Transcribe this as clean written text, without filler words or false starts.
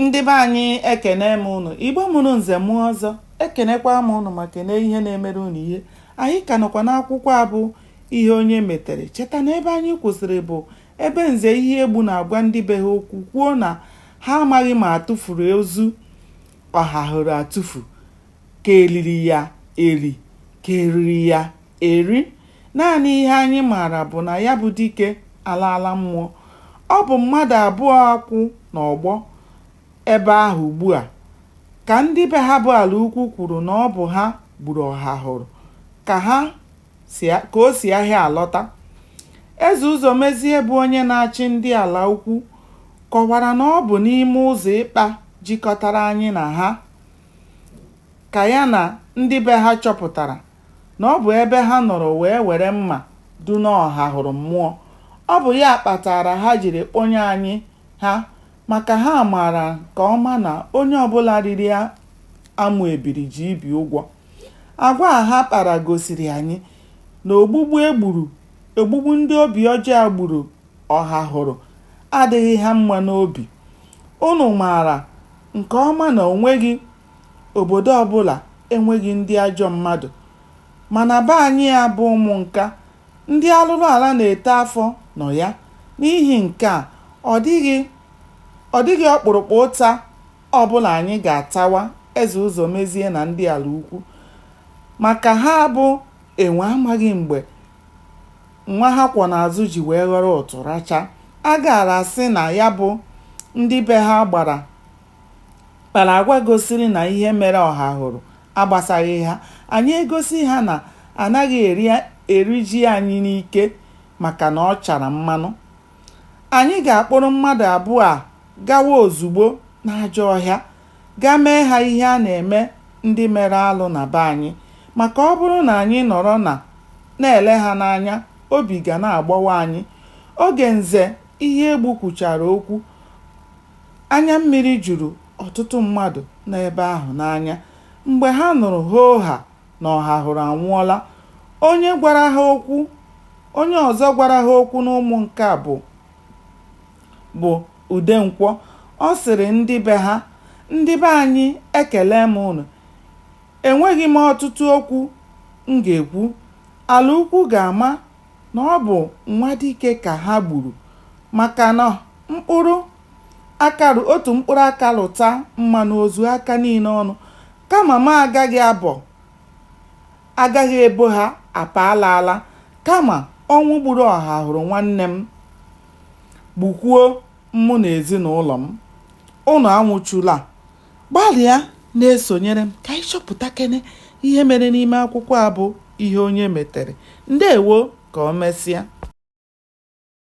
Ndị be anyị, ekene m ụnụ. Igbo mụrụ nze mụọ ọzọ, ekenekwa m ụnụ ma kene ihe na-emere ụnụ ihe. Anyị ka nọkwa n'akwụkwọ a bụ Ihe Onye Metere. Cheta na ebe anyị kwụsịrị bụ ebe Nze Ihiegbu na-agwa ndị be ha okwu kwuo na ha amaghị ma a tụfuru ozu Ọhahụrụ atụfu, ka e liri ya eli, ka e riri ya eri. Naanị ihe anyị maara bụ na ya bụ dike alaala mmụọ. Ọ bụ mmadụ abụọ a kwụ n'ọgbọ ebe ahụ ugbua ka ndị be ha bụ Alaukwu kwuru na ọ bụ ha gburu Ọhahụrụ ka ha ka o si ahịa alọta. Eze Ụzọmezie bụ onye na-achị ndị Alaukwu kọwara na ọ bụ n'ime ụzọ ịkpa jikọtara anyị na ha ka ya na ndị be ha chọpụtara na ọ bụ ebe ha nọrọ wee were mma duna Ọhahụrụ mmụọ. Ọ bụ ya kpatara ha jiri kpọnye anyị ha maka ha maara nke ọma na onye ọbụla riri amụ ebiri ji ibi ụgwọ. Agwa a ha kpara gosiri anyị na ogbugbu e gburu ogbugbu ndị obi ọjọọ a gburu Ọhahụrụ adịghị ha mma n'obi. Unu maara nke ọma na o nweghị obodo ọbụla enweghị ndị ajọ mmadụ. Mana be anyị a bụ Ụmụnka, ndị alụrụala na-eto afọ nọ ya. N'ihi nke a, ọ dịghị ọ dịghị ọkpụrụkpụ ụta ọbụla anyị ga-atawa Eze Ụzọmezie na ndị Alaukwu maka ha bụ enwe amaghị mgbe nwa ha kwọ n'azụ ji wee ghọrọ ụtụ rachaa. A gaara asị na ya bụ ndị be ha gbara kpara agwa gosiri na ihe mere Ọhahụrụ agbasaghị ha. Anyị egosi ha na anaghị eri eri ji anyị n'ike maka na ọ chara mmanụ. Anyị ga-akpụrụ mmadụ abụọ a gawa ozugbo n'ajọ ọhịa ga mee ha ihe a na-eme ndị mere alụ na be anyị maka ọ bụrụ na anyị nọrọ na na-ele ha n'anya, obi ga na-agbawa anyị. Oge Nze Ihiegbu kwuchara okwu, anya mmiri juru ọtụtụ mmadụ nọ ebe ahụ n'anya mgbe ha nụrụ hoohaa na Ọhahụrụ anwụọla. Onye gwara ha okwu onye ọzọ gwara ha okwu n'Ụmụnka bụ bụ Udenkwọ. Ọ sịrị ndị be ha, "Ndị be anyị, ekele m unu. Enweghị m ọtụtụ okwu m ga-ekwu. Alaukwu ga-ama na ọ bụ nwa dike ka ha gburu maka na mkpụrụ aka otu mkpụrụ aka lụta mmanụ o zuo aka niile ọnụ. Kama m agaghị abọ agaghị ebo ha apa alaala kama ọnwụ gburu Ọhahụrụ nwanne m gbukwuo mụ na ezinụlọ m. Unu anwụchula. Gbalịa na-esonyere m ka anyị chọpụtakene ihe mere n'ime akwụkwọ a bụ Ihe Onye Metere. Ndewo, ka o mesịa.